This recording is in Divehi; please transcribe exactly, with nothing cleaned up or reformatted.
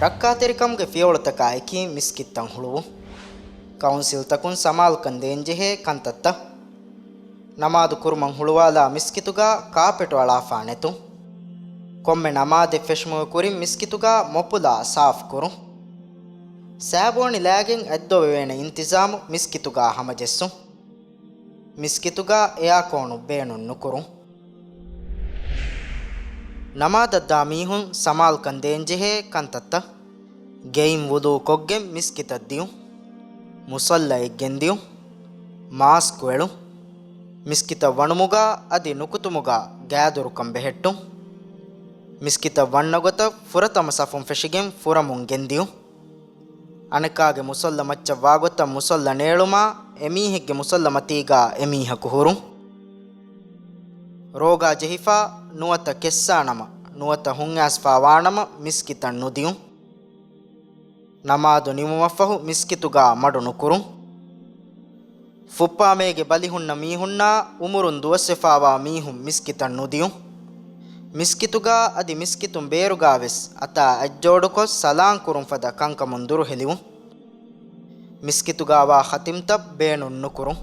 ރައްކާތެރިކަމުގެ ފިޔަވަޅުތަކާ އެކީ މިސްކިތްތައް ހުޅުވުން. ކައުންސިލްތަކުން ސަމާލުކަން ދޭންޖެހޭ ކަންތައްތައް. ނަމާދު ކުރުމަށް ހުޅުވާލާ މިސްކިތުގާ ކާޕެޓު އަޅާފާ ނެތުން. ކޮންމެ ނަމާދެއް ފެށުމުގެ ކުރިން މިސްކިތުގާ މޮޕުލާ ސާފު ކުރުން. ސާބޯނި ލާގެން އަތްދޮވެވޭނެ އިންތިޒާމު މިސްކިތުގާ ހަމަޖެއްސުން. މިސްކިތުގާ އެއާކޯނު ބޭނުން ނުކުރުން. ނަމާދަށްދާ މީހުން ސަމާލުކަން ދޭންޖެހޭ ކަންތައްތައް. ގެއިން ވުޟޫ ކޮށްގެން މިސްކިތަށް ދިޔުން. މުޞައްލައެއް ގެންދިޔުން. މާސްކު އެޅުން. މިސްކިތަށް ވަނުމުގާ އަދި ނުކުތުމުގާ ގާދުރުކަން ބެހެއްޓުން. މިސްކިތަށް ވަންނަ ގޮތަށް ފުރަތަމަ ސަފުން ފެށިގެން ފުރަމުން ގެންދިޔުން. އަނެކާގެ މުޞައްލަ މައްޗަށް ވާގޮތަށް މުޞައްލަ ނޭޅުމާ، އެމީހެއްގެ މުޞައްލަ މަތީގާ އެމީހަކު ހުރުން. ރޯގާ ޖެހިފާ ނުވަތަ ކެއްސާނަމަ، ނުވަތަ ހުންއައިސްފާ ވާނަމަ މިސްކިތަށް ނުދިޔުން. ނަމާދު ނިމުމަށްފަހު މިސްކިތުގާ މަޑު ނުކުރުން. ފުއްޕާމޭގެ ބަލި ހުންނަ މީހުންނާ އުމުރުން ދުވަސްވެފާވާ މީހުން މިސްކިތަށް ނުދިޔުން. މިސްކިތުގާ އަދި މިސްކިތުން ބޭރުގާވެސް އަތާ އަތްޖޯޑުކޮށް ސަލާން ކުރުން ފަދަ ކަންކަމުން ދުރުހެލިވުން. މިސްކިތުގާވާ ޚަތިމްތައް ބޭނުން ނުކުރުން.